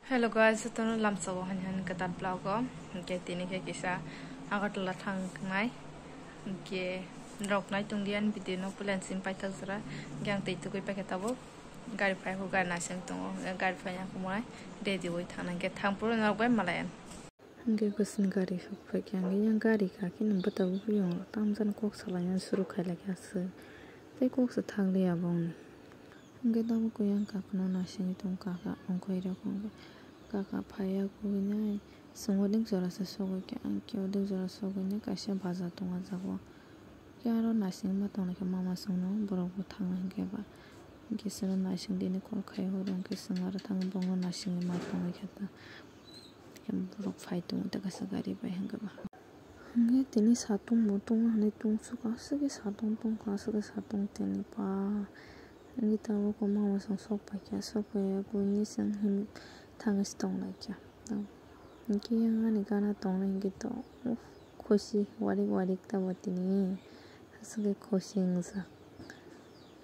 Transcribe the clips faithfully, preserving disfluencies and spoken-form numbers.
Hello guys, jotono lamsao hani hani kwtal vlog o. Hwnkhe tini khe kisa Agartala thangnai. Hwnkhe rok nai tongdi ani video no puila simi paithak jora. Hwnkhe ang twi tugui paikhe tabuk gari phai, gari naising tongo. Gari phai ya kumai ready oi thangna hwnkhe thang phuru norok bai malai. Hwnkhe bwswkni gari sok phaikha, hwnkhe yang gari kakhe nwng bwtabo biyong tamjani kok salaina suru khailai kha aswk. Tei kok se thang liya bongni. Hwnkhe tabuk khe yang kakno naisingwi tongo, kaka wngkhai rok wngkha. Kaka phaiya kuinai, chwng odek jora se sogwi kha, ang khe odek jora sogwinai kaisa baja tongo ah jaga o. Khe aro naisingma tongnaikhe mama chwngno borok bo thangnai hwnkhe ba. Hwnkhe chwngno naising dini call khai horo hwnkhe chwng aro thangwi bongno naisingwi ma tongwi khe ta. Borok phai tongo tei kaisa gari bai hwnkhe ba. Hwnkhe tini satung mutung hinwi tungsuk aswk khe satung tungkha aswk khe satung tini pa. Hwnkhe tabuk mama chwng sok paikha, sok paiya kuinwi chwng thangwi se tonglaikha. Hwnkhe yang ani gana tongnai hwnkhe to uff, khusi warik warik tamo tini aswk khe khusi wngjak.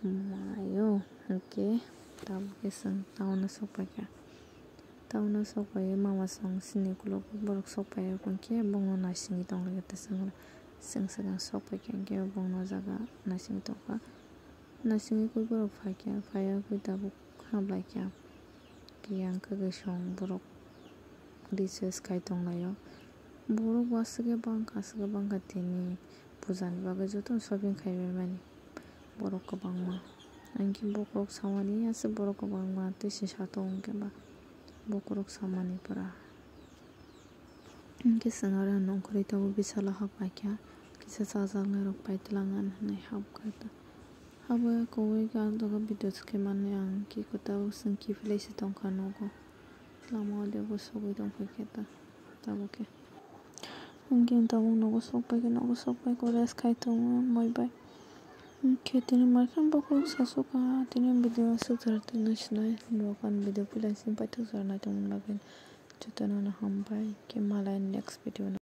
Mayo hwnkhe tabuk khe chwng town o sok paikha. Town o sok paiwi mama chwng chini ukulok borok sok pairok hwnkhe bongno naisingwi tonglaikha tei chwng swkang sok paikha hwnkhe bongno o jaga naisingwi tongkha. Naisingwi khe borok phaikha, phaiya khe tabuk hamlaikha. Kiyang khe kaisong borok recharge khai tonglaio. Borok bo aswk khe bangkha, aswk khe bangkha tini pujani bagwi jotono shopping khaibaimani borok kwbangma. Ang khe bokhorok samani aswk borok kwbangma tei se satung hwnkhe ba bokhorok samani pura. Hwnkhe chwng aro nongkhorwi tabuk bisalo hap paikha, kisa chajaknairok paitwlang ani hwnwi hap kha ta. Abo kowai khe ang doga video se khe mannai ang khe kwtal chwng kiphilai se tongkha nogo. Lama o de bo sogwi tongphai khe ta tabuk khe. Hwnkhe ang tabuk nogo sok pai khe nogo sok pai khe rest khai tongo moi bai. Hwnkhe tini mai khe bokhorok sasukha tini video sujak tini sinai norok ani video puila simi paithak jora naitongmani bagwi jotono no hambai khe malai next video no.